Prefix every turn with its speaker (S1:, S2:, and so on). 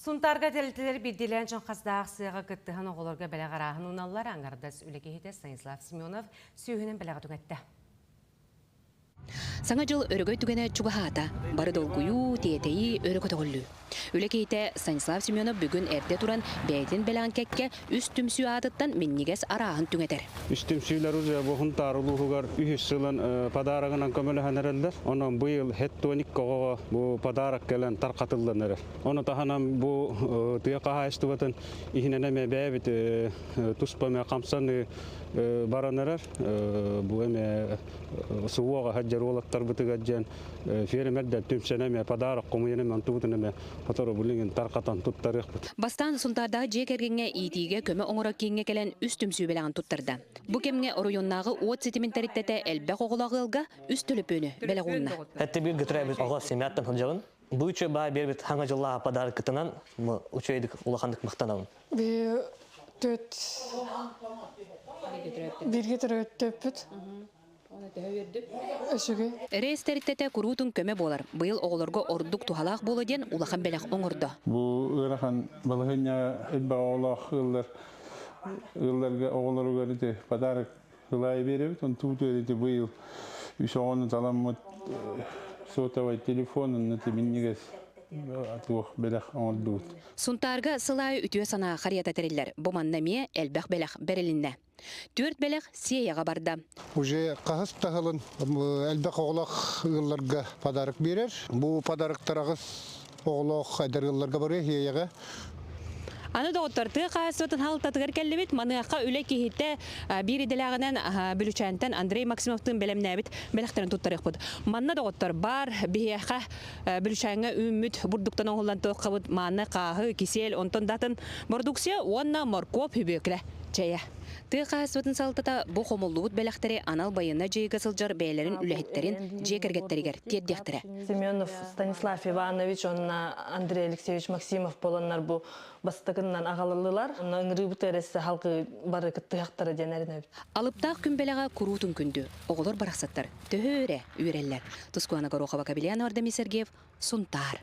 S1: Сунтаарга тэрилтэлэр биирдиилээн дьон хас да аахсыйаҕа кыттыһан оҕолорго бэлэх арааһын уналлар аҥардас үлэ киһитэ Станислав Семенов сүүһүнэн бэлэҕи түҥэттэ.
S2: Саҥа дьыл өрөгөй түгэнэ чугаһаата. Бары долгуйуу, тиэтэйии, өрө көтөҕүллүү. Үлэ киһитэ Станислав Семенов бүгүн эрдэ туран бэйэтин бэлэҕин кэккэ үс түмсүү аатыттан минньигэс арааһын түҥэтэр.
S3: Үс түмсүүлэр уже бу Хунтаар улууһугар үһүс сылын подарогынан көмөлөһөн эрэллэр. Онон быйыл хеттоник оҕоҕо бу подарок кэлэн тарҕатыллан эрэр. Ону таһынан бу тыа хаһаайыстыбатын иһинэн эмэ бэйэбит туспа эмэ хамсаныы баран эрэр. Бу эмэ суоҕа сылдьар уолаттарбытыгар диэн фермердэр түмсэн эмэ подарок хомуйан эмэ онтубутун эмэ сотору билигин тарҕатан туттарыахпыт.
S2: Бастаан Сунтаардааҕы дьиэ кэргэҥҥэ иитиигэ көмө оҥорор кииҥҥэ кэлэн үс түмсүү бэлэҕин туттарда. Бу кэмҥэ оройуоннааҕы уот ситимин тэрилтэтэ элбэх оҕолоох ыалга үс төлөпүөнү бэлэх уунна.
S4: Эттэ биир көтүрээбит оҕо семьяттан сылдьабын. Бу үчүгэй баай биэрбит хаҥа дьыллаах подаркытынан үчүгэйдик улаханнык махтанабын.
S5: Би төт бирге төрөттөппүт. Өсүгү.
S2: Рейс тэрилтэтэ куруутун көмө буолар. Быйыл оҕолорго ордук туһалаах буолуо диэн улахан бэлэх оҥордо.
S6: Бу ыарахан балаһыанньаҕа элбэх оҕолоох ыаллар ыалларга оҕолоругар ити подарок ылаайы биэрэбит. Онтубут ити быйыл үс оҕону таламмыт сотовай телефон онно минньигэс туох бэлэх оҥордубут.
S2: Сунтаарга сыл аайы үтүө санаа харыйата тэриллэр. Бу манна эмиэ элбэх бэлэх бэрилиннэ. Түөрт бэлэх Сиэйэҕэ барда.
S7: Уже хаһыс таһылын элбэх оҕолоох ыалларга подарок биэрэр. Бу подароктар аҕыс оҕолоох эдэр ыалларга барыа Сиэйэҕэ.
S2: Аны доҕоттор, тыа хаһаайыстыбатын халтатыгар кэллибит. Маныаха үлэ киһитэ биир идэлээҕинэн Бүлүчээнтэн Андрей Максимовтыын бэлэмнээбит бэлэхтэрин туттарыахпыт. Манна доҕоттор баар биһиэхэ Бүлүчээҥҥэ үүммүт бурдуктан оҥоһуллан туоххабыт мааны хааһы, кисиэл, онтон да атын бородууксуйа уонна моркуоп хүбүөклэ чэйэ. Тыа хаһаайыстыбатын салалтата бу хомуллубут бэлэхтэри анал байыаннай дьайыыга сылдьар бэйэлэрин үлэһиттэрин дьиэ кэргэттэригэр тиэрдиэхтэрэ.
S8: Семенов Станислав Иванович уонна Андрей Алексеевич Максимов буоланнар бу бастакыннан аҕалыллылар. Онно ыҥырыыбыт эрэссе халкы бары кыттыһахтара диэн эрэнэбит.
S2: Алыптаах күн бэлэҕэ куруутун күндү. Оҕолор барахсаттар төһө эрэ үөрэллэр. Тускуана Горохова, Кабельян Ардами Сергеев, Сунтаар.